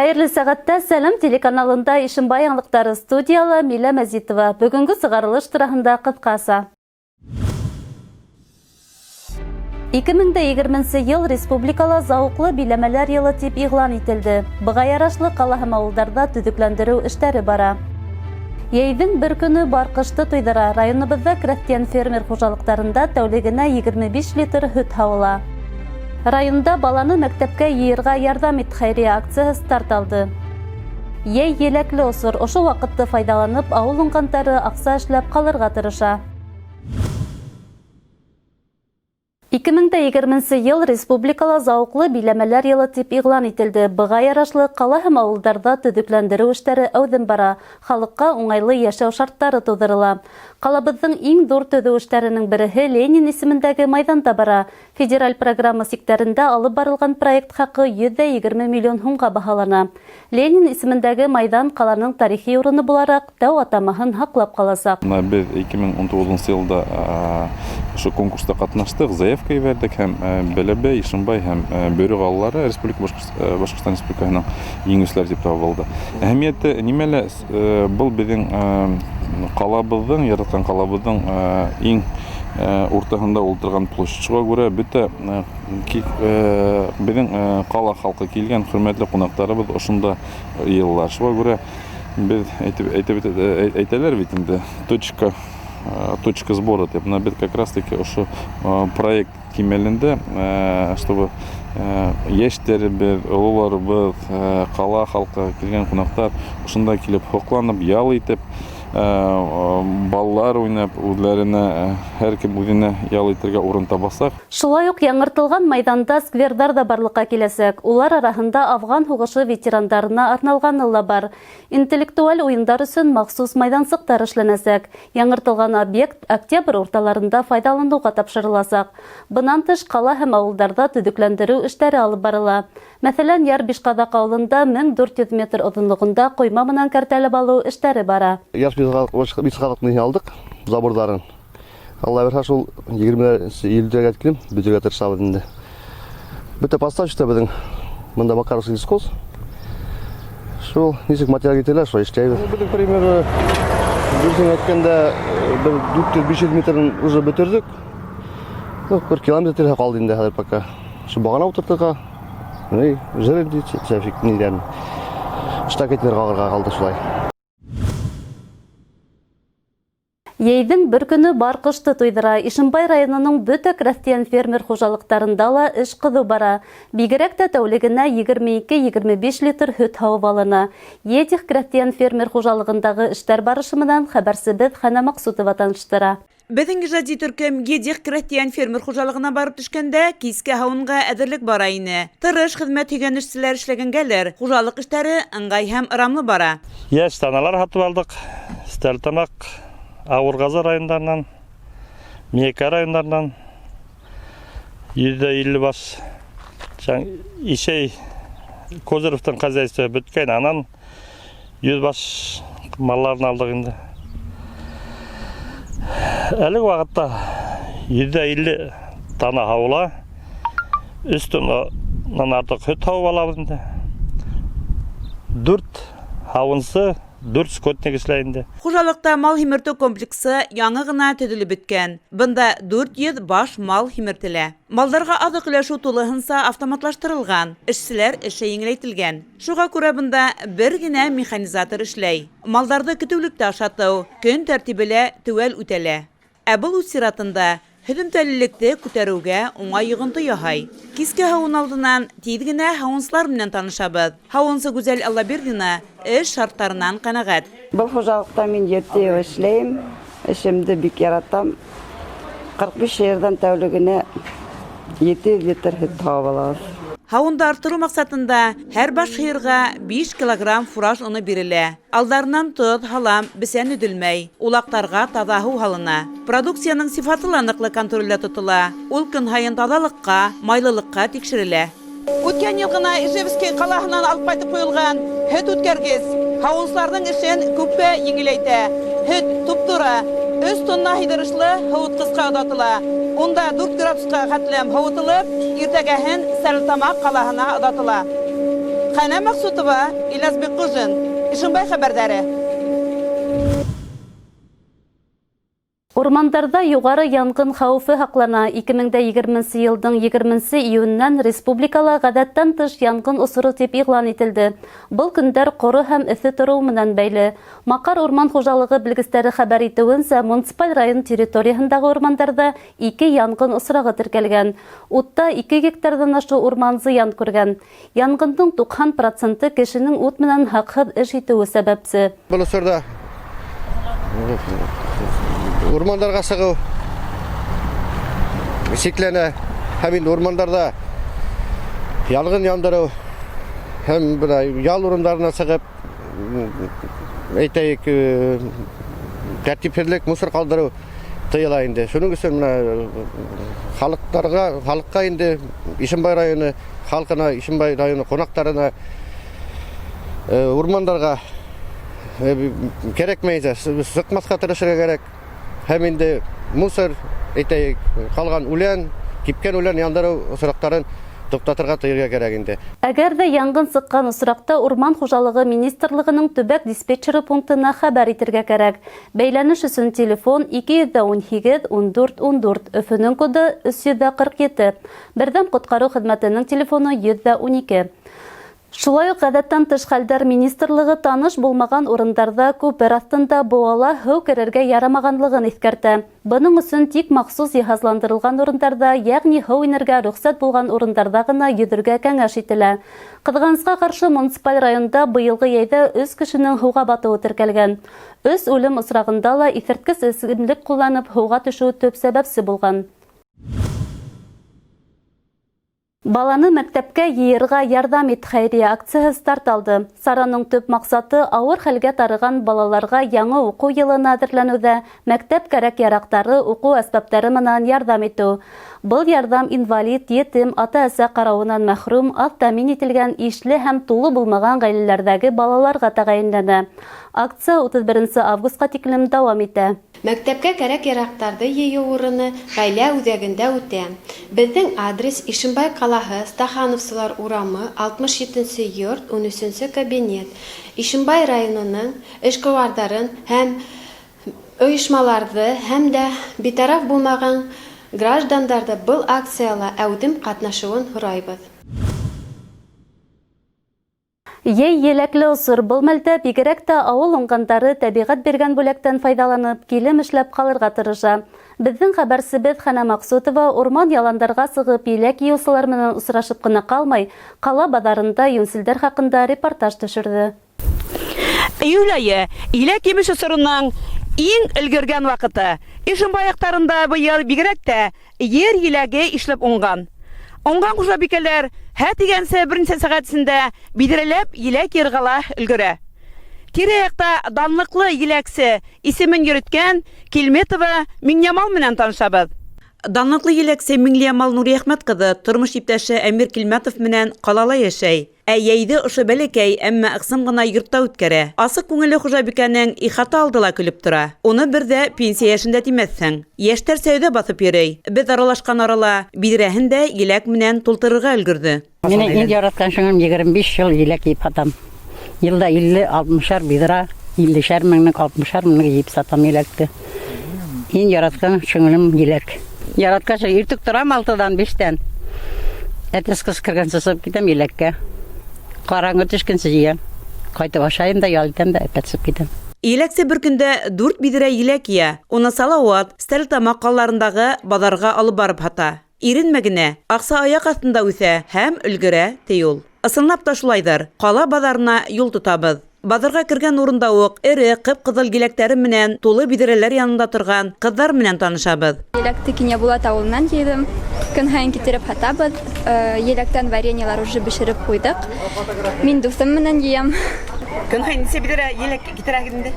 Хәйерле сәғәттә Сәләм телеканалында Ишембай яңылыҡтары студияла Милә Мәзитова. Бөгөнгө сығарылыш тураһында ҡыҫҡаса. 2020 йыл республикала зауыҡлы биләмәләр йылы тип иғлан ителде. Быға ярашлы ҡала һәм ауылдарҙа төҙөкләндереү эштәре бара. Йәйҙең бер көнө бар ҡышты туйҙыра. Районыбыҙҙа крәҫтиән-фермер хужалыҡтарында тәүлегенә 25 литр һөт һауыла. Районда Баланы мәктәпкә йыйырға ярҙам ит хәйриә акцияһы старт алды. Йәй еләкле осор. Ошо ваҡытты файҙаланып, ауыл уңғандары аҡса эшләп ҡалырға тырыша. 2020 йыл республикала зауыҡлы биләмәләр йылы тип иғлан ителде. Быға ярашлы ҡала һәм ауылдарҙа төҙөкләндереү эштәре әүҙем бара, халыҡҡа уңайлы йәшәү шарттары тыуҙырыла. Ҡалабыҙҙың иң ҙур төҙөү эштәренең береһе Ленин исемендәге майҙанда бара. Федераль программа сиктәрендә алып барылған проект хаҡы 120 миллион һумға баһалана. Ленин исемендәге майҙан ҡаланың тарихи урыны булараҡ тәү атамаһын һаҡлап ҡаласаҡ. Бына беҙ 2019 йылда ошо конкурста ҡатнаштыҡ, заявка ебәрҙек һәм Бәләбәй, Ишембай һәм Бөрө ҡалалары Республика Башҡортостан Республикаһының еңеүселәре тип табылды. Әһәмиәте нимәлә? Был беҙҙең ҡалабыҙҙың, яратҡан ҡалабыҙҙың иң уртаһында ултырған площадь. Шуға күрә бөтә беҙҙең ҡала халҡы килгән хөрмәтле ҡунаҡтарыбыҙ ошонда йыйылалар. Шуға күрә беҙ әйтеп, әйтеп, әйтәләр бит инде, точка точка сбора тип. Бына беҙ как раз таки ошо проект кимәлендә, чтобы йәштәребеҙ, ололарыбыҙ, ҡала халҡы, килгән ҡунаҡтар ошонда килеп һоҡланып, ял итеп, балалар уйнап, үҙләренә, һәр кем үҙенә ял итергә урын табасаҡ. Шулай уҡ яңыртылған майҙанда скверҙар ҙа барлыҡҡа киләсәк. Улар араһында Афған һуғышы ветерандарына арналғаны ла бар. Интеллектуаль уйындар өсөн махсус майҙансыҡтар эшләнәсәк. Яңыртылған объект октябрь урталарында файҙаланыуға тапшырыласаҡ. Бынан тыш ҡала һәм ауылдарҙа төҙөкләндереү эштәре алып барыла. Мәҫәлән, Яр Бишҡаҙаҡ ауылында 1400 метр оҙонлоғонда ҡойма менән кәртәләп алыу эштәре бара. Яр Бишҡаҙаҡ ни алдыҡ, заборҙарын. Алла бирһә, шул 20 июлгә тиклем бөтөргә тырышабыҙ инде. Бөтә поставщиктар беҙҙең бында Макаровский лесхоз. Шул нисек материал китерәләр, шулай эшләйбеҙ. Беҙҙең примерно дөрөҫөн әйткәндә, бер 400-500 метрын уже бөтөрҙөк. Ну, бер километр ҡалды инде хәҙер пока. Шу бағана ултыртырға, жерди, ниләрен. Штакетер ҡағырға ҡалды шулай. Йәйҙең бер көнө бар ҡышты туйҙыра. Ишембай районының бөтә крәҫтиән-фермер хужалыҡтарында ла эш ҡыҙыу бара. Бигерәк тә тәүлегенә 22-25 литр һөт һауып алына. Едих крәҫтиән-фермер хужалығындағы эштәр барышы менән хәбәрсебеҙ Хәнә Маҡсутова таныштыра. Беҙҙең ижади төркөм Едих крәҫтиән фермер хужалығына барып төшкәндә киске һауынға әҙерлек бара ине. Тырыш хеҙмәт һөйгән эшселәр эшләгәнгәлер, хужалыҡ эштәре ыңғай һәм ырамлы бара. Йәш таналар һатып алдыҡ. Стәрлетамаҡ, Ауырғазы райондарынан, Миәкә райондарынан 150 баш. Ишей Козыревтың хозяйство бөткән, анан 100 баш малларын алдыҡ инде. Әлеге ваҡытта 150 тана һауыла. 3 тоннан артыҡ һөт һауып алабыҙ инде. 4 һауынсы, 4 скотник эшләй инде. Хужалыҡта мал һимертеү комплексы яңы ғына төҙөлөп бөткән. Бында 400 баш мал һимертелә. Малдарға аҙыҡ өләшеү тулыһынса автоматлаштырылған, эшселәр эше еңеләйтелгән. Шуға күрә бында бер генә механизатор эшләй. Малдарҙы көтөүлектә ашатыу көн тәртибе лә теүәл үтәлә. Ә был үҙ сиратында һөҙөмтәлелекте күтәреүгә уңай йоғонто яһай. Киске һауын алдынан тиҙ генә һауынсылар менән танышабыҙ. Һауынсы Гүзәл Аллабирҙина эш шарттарынан ҡәнәғәт. Был хужалыҡта мин 7 йыл эшләйем. Эшемде бик яратам. 45 һыйырҙан тәүлегенә 700 литр һөт һауып алабыҙ. Һауынды арттырыу маҡсатында һәр баш һыйырға 5 килограмм фураж оно бирелә. Алдарынан тоҙ, һалам, бесән өҙөлмәй. Улаҡтарға таҙа һыу һалына. Продукцияның сифаты ла ныҡлы контролдә тотола. Ул көн һайын таҙалыҡҡа, майлылыҡҡа тикшерелә. Үткән йыл ғына Ижевский ҡалаһынан алып ҡайтып ҡуйылған һөт үткәргес һауынсыларҙың эшен күпкә еңеләйтә. Һөт туп-тура 3 тонна һыйҙырышлы һыуытҡысҡа оҙатыла. Унда 4 градусҡа хәтлем һыуытылып, иртәгәһен Стәрлетамаҡ ҡалаһына оҙатыла. Хәнә Мәҡсутова, Ильяс Бикҡужин, Ишембай хәбәрҙәре. Урмандарҙа юғары янғын хәүефе һаҡлана. 2020 йылдың 20 июненән республикала ғәҙәттән тыш янғын осоро тип иғлан ителде. Был көндәр ҡоро һәм эҫе тороу менән бәйле. Маҡар урман хужалығы белгестәре хәбәр итеүенсә, муниципаль район территорияһындағы урмандарҙа 2 янғын осрағы теркәлгән. Утта 2 гектарҙан ашыу урман зыян күргән. Янғындың 90 проценты кешенең ут менән хаҡһыҙ эш итеүе сәбәпсе. Был осорҙа урмандарға сығыу сикләнә, һәм инде урмандарҙа янғын яндырыу һәм бына ял урындарына сығып, әйтәйек, тәртипһеҙлек, мусор ҡалдырыу тыйыла инде. Шуның өсөн бына халыҡтарға, халыҡҡа инде Ишембай районы халҡына, Ишембай районы ҡунаҡтарына урмандарға кәрәкмәйенсә сыҡмаҫҡа тырышырға кәрәк. Һәм инде мусор, әйтәйек, ҡалған үлән, кипкән үлән яндырыу осраҡтарын туҡтатырға, тыйырға кәрәк инде. Әгәр ҙә янғын сыҡҡан осраҡта Урман хужалығы министрлығының төбәк диспетчеры пунктына хәбәр итергә кәрәк. Бәйләнеш өсөн телефон 218 14 14, Өфөнөң коды 347. Берҙәм ҡотҡарыу хеҙмәтенең телефоны 112. Шулай уҡ ғәҙәттән тыш хәлдәр министрлығы таныш булмаған урындарҙа күпер аҫтында быуала һыу керергә ярамағанлығын иҫкәртә. Бының өсөн тик махсус йыһазландырылған урындарҙа, йәғни һыу инергә рөхсәт булған урындарҙа ғына йөҙөргә кәңәш ителә. Ҡыҙғанысҡа ҡаршы, муниципаль районда быйылғы йәйҙә 3 кешенең һыуға батыуы теркәлгән. 3 үлем осрағында ла иҫерткес эсемлек ҡулланып һыуға төшөү төп сәбәпсе булған. Баланы мәктәпкә йыйырға ярҙам ит хәйриә акцияһы старт алды. Сараның төп маҡсаты ауыр хәлгә тарыған балаларға яңы уҡыу йылына әҙерләнеүҙә мәктәп кәрәк-яраҡтары, уҡыу әсбаптары менән ярҙам итеү. Был ярҙам инвалид, етем, ата-әсә ҡарауынан мәхрүм, аҙ тәьмин ителгән, ишле һәм тулы булмаған ғаиләләрҙәге балаларға тәғәйенләнә. Акция 31 августҡа тиклем дауам итә. Мәктәпкә кәрәк-яраҡтарҙы йыйыу урыны ғаилә үҙәгендә үтә. Беҙҙең адрес: Ишембай ҡалаһы, Стахановсылар урамы, 67 йорт, 13 кабинет. Ишембай районының эшҡыуарҙарын һәм ойошмаларҙы һәм дә битараф булмаған граждандарҙы был акцияла әүҙем ҡатнашыуын һорайбыҙ. Йәй еләкле осор. Был мәлдә бигерәк тә ауыл уңғандары тәбиғәт биргән бүләктән файҙаланып, килем эшләп ҡалырға тырыша. Беҙҙең хәбәрсебеҙ Хәнә Маҡсутова урман яландарға сығып, еләк йыйыусылар менән осрашып ҡына ҡалмай, ҡала баҙарында йүнселдәр хаҡында репортаж төшөрҙө. Июль айы еләк емеш осороның иң өлгөргән ваҡыты. Ишембай яҡтарында быйыл бигерәк тә ер еләге ишләп уңған. Уңған хужабикәләр һә тигәнсе бер нисә сәғәт эсендә биҙрәләп еләк йырға ла өлгөрә. Тирә-яҡта данлыҡлы еләксе исемен йөрөткән Килметова Миңнямал менән танышабыҙ. Данлыҡлы еләксе Миңлиямал Нуриәхмәт ҡыҙы тормош иптәше Әмир Килмәтов менән ҡалала йәшәй. Ә йәйҙе ошо бәләкәй, әммә ыҡсым ғына йортта үткәрә. Асыҡ күңелле хужабикәнең ихата алды ла көлөп тора. Уны бер ҙә пенсия йәшендә тимәҫһең. Йәштәр сәүҙә баҫып йөрөй. Беҙ аралашҡан арала биҙрәһен дә еләк менән тултырырға өлгөрҙө. Минең иң яратҡан шөғөлөм 25 йыл еләк йыйып һатам. Йылда 50-60 биҙрә, 50-шәр меңлек, 60-шар меңлек йыйып сатам еләкте. Иң яратҡан шөғөлөм еләк. Яратҡан шөғөл, иртүк торам 6-дан, 5-тән. Әтәс ҡысҡырғансы сығып китәм еләккә. Ҡараңғы төшкәнсе йыям. Ҡайтып ашайым да, ял итәм дә, әпәт сығып китәм. Еләксе бер көндә 4 биҙрә еләк йыя. Уны Салауат, Стәрлетамаҡ ҡалаларындағы баҙарға алып барып һата. Иренмә генә, аҡса аяҡ аҫтында үҫә һәм өлгөрә, ти ул. Ысынлап та шулайҙыр. Ҡала баҙарына юл тотабыҙ. Баҙарға кергән урында уҡ эре ҡып-ҡыҙыл еләктәре менән тулы биҙрәләр янында торған ҡыҙҙар менән танышабыҙ. Еләкте Кинйәбулат ауылынан йыйҙым. Көн һайын китереп һатабыҙ. Еләктән вареньелар уже бешереп ҡуйҙыҡ. Мин дуҫым менән йыям. Көн һайын нисә биҙрә еләк китерәһегеҙ инде?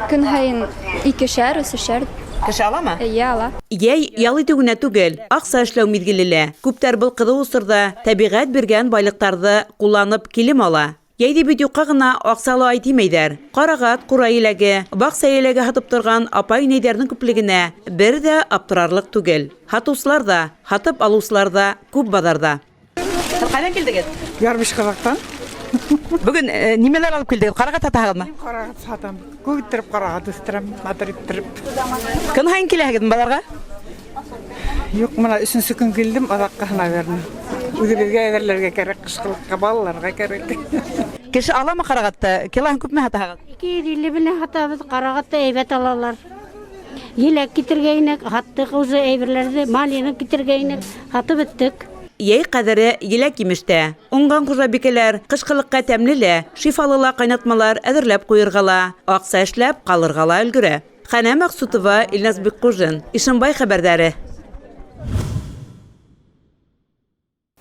Көн һайын икешәр, өсөшәр. Кеше аламы? Эйе, ала. Йәй ял итеү генә түгел, аҡса эшләү миҙгеле лә. Күптәр был ҡыҙыу осорҙа тәбиғәт биргән байлыҡтарҙы ҡулланып килем ала. Йәйҙе бит юҡҡа ғына аҡсалы ай тимәйҙәр. Ҡарағат, ҡурай еләге, баҡса еләге һатып торған апай-инәйҙәрҙең күплегенә бер ҙә аптырарлыҡ түгел. Һатыусылар ҙа, һатып алыусылар ҙа күп баҙарҙа. Һеҙ ҡайҙан килдегеҙ? Ярмыш ҡаҙаҡтан. Бөгөн э, нимәләр алып килдегеҙ? Ҡарағат һатаһығыҙмы? Мин ҡарағат һатам. Күп иттереп ҡарағат үҫтерәм, матур иттереп. Көн һайын киләһегеҙме баҙарға? Юҡ, мына өсөнсө көн килдем, аҙаҡҡыһы, наверное. Үҙебеҙгә әҙерләргә кәрәк, ҡышҡылыҡҡа балаларға кәрәк. Кеше аламы ҡарағатты? Килоһын күпме һатаһығыҙ? 250 менән һатабыҙ, ҡарағатты әйбәт алалар. Еләк китергәйнек, һаттыҡ уже әйберләрҙе, малина китергәйнек, һатып бөттөк. Йәй ҡәҙере еләк-емештә. Уңған хужабикәләр ҡышҡылыҡҡа тәмле лә, шифалы ла ҡайнатмалар әҙерләп ҡуйырға ла, аҡса эшләп ҡалырға ла өлгөрә. Хәнә Мәҡсутова, Илназ Бикҡужин, Ишембай хәбәрҙәре.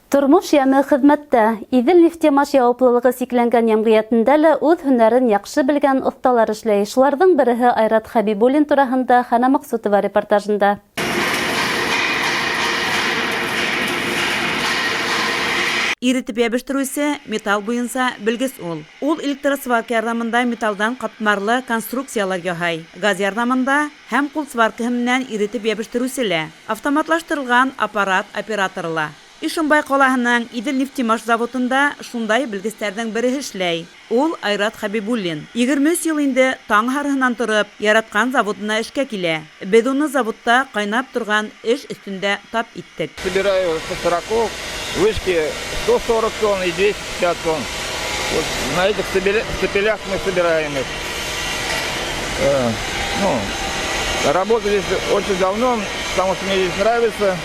Тормош яме хеҙмәттә. Иҙел нефтемаш яуаплылығы сикләнгән йәмғиәтендә лә үҙ һөнәрен яҡшы белгән оҫталар эшләй. Шуларҙың береһе Айрат Хәбибуллин тураһында Хәнә Мәҡсутова репортажында. Иретеп ябештерүсе металл буйынса белгес ул. Ул электросварка ярҙамында металлдан ҡатмарлы конструкциялар яһай. Газ ярҙамында һәм ҡул сваркаһы менән иретеп ябештерүсе лә, автоматлаштырылған аппарат операторы ла. Ишембай ҡалаһының Иҙел нефтемаш заводында шундай белгестәрҙең береһе эшләй. Ул Айрат Хәбибуллин. 23 йыл инде таң һарыһынан тороп, яратҡан заводына эшкә килә. Беҙ уны заводта ҡайнап торған эш өҫтөндә тап иттек. Собираю со сороков вышки 140 тонн и 250 тонн. Вот на этих стапелях мы собираем их. Э, ну, работаю здесь очень давно, потому что мне здесь нравится.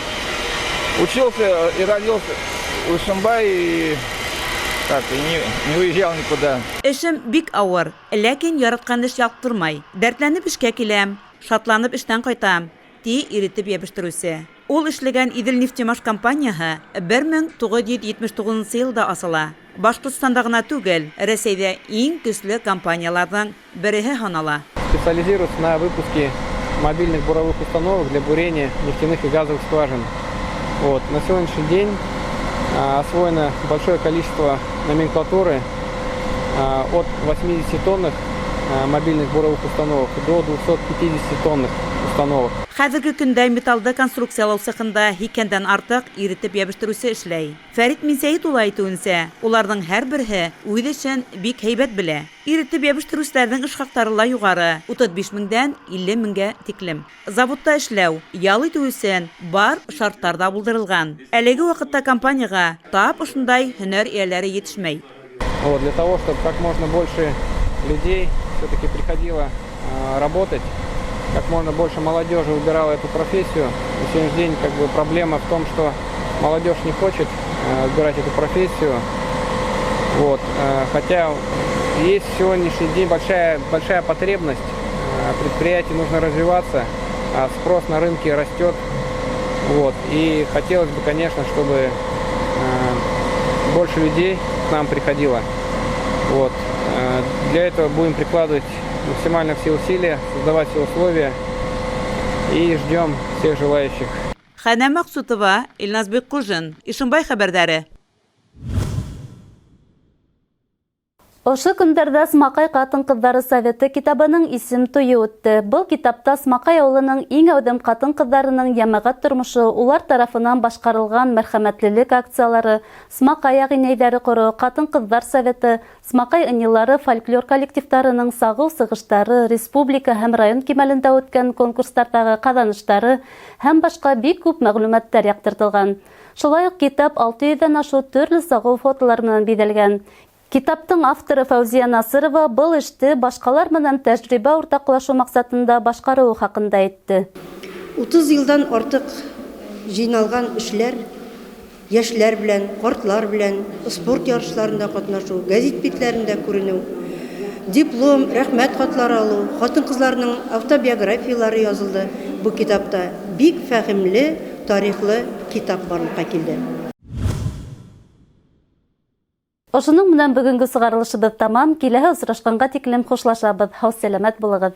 Учился и родился в Ишимбае, и, так, и не, не уезжал никуда. Эшем бик ауыр, ләкин яраткан эш ялыҡтырмай. Дәртләнеп эшкә киләм, шатланып эштән ҡайтам, ти иретеп ябештерүсе. Ул эшләгән Иҙел нефтемаш компанияһы 1979 йылда асыла. Башҡортостанда ғына түгел, Рәсәйҙә иң көслө компанияларҙың береһе һанала. Специализируется на выпуске мобильных буровых установок для бурения нефтяных и газовых скважин. Вот. На сегодняшний день освоено большое количество номенклатуры от 80 тонных мобильных буровых установок до 250 тонных установок. Хәҙерге көндә металлды конструкциялау цехында һикһәндән артыҡ иретеп ябештереүсе эшләй. Фәрит Минсәйет улы әйтеүенсә, уларҙың һәр береһе үҙ эшен бик һәйбәт белә. Иретеп ябештереүселәрҙең эш хаҡтары ла юғары, 35 меңдән 50 меңгә тиклем. Заводта эшләү, ял итеү өсөн бар шарттар ҙа булдырылған. Әлеге ваҡытта компанияға тап ошондай һөнәр эйәләре етешмәй. Вот, для того, чтобы как можно больше людей все-таки приходило работать, как можно больше молодежи выбирала эту профессию. На сегодняшний день как бы проблема в том, что молодежь не хочет выбирать эту профессию. Вот. Хотя есть в сегодняшний день большая, большая потребность, предприятию нужно развиваться, а спрос на рынке растет. Вот. И хотелось бы, конечно, чтобы больше людей к нам приходило. Вот. Для этого будем прикладывать максимально все усилия, создавать все условия и ждем всех желающих. Хәнә Мәҡсутова, Илназ Бикҡужин, Ишембай хәбәрҙәре. Ошо көндәрҙә Смаҡай ҡатын-ҡыҙҙары советы китабының исем туйы үтте. Был китапта Смаҡай ауылының иң әүҙем ҡатын-ҡыҙҙарының йәмәғәт тормошо, улар тарафынан башҡарылған мәрхәмәтлелек акциялары, Смаҡай ағинәйҙәре ҡороу, ҡатын-ҡыҙҙар советы, Смаҡай ынйылары фольклор коллективтарының сағыу сығыштары, республика һәм район кимәлендә үткән конкурстарҙағы ҡаҙаныштары һәм башҡа бик күп мәғлүмәттәр яҡтыртылған. Шулай уҡ китап 600-ҙән ашыу төрлө сағыу фотолар менән биҙәлгән. Китаптың авторы Фәүзиә Насырова был эште башҡалар менән тәжрибә уртаҡлашыу маҡсатында башҡарыуы хаҡында әйтте. 30 йылдан артыҡ жыйналған эшләр, йәшләр белән, ҡартлар белән спорт ярышларында ҡатнашыу, гәзит битләрендә күренеү, диплом, рәхмәт хатлары алыу, хатын-ҡыҙларның автобиографиялары язылды. Бу китапта бик фәһемле, тарихлы китап барлыҡҡа килде. Ошоноң менән бөгөнгө сығарылышыбыҙ тамам. Киләһе осрашҡанға тиклем хушлашабыҙ. Һау-сәләмәт булығыҙ.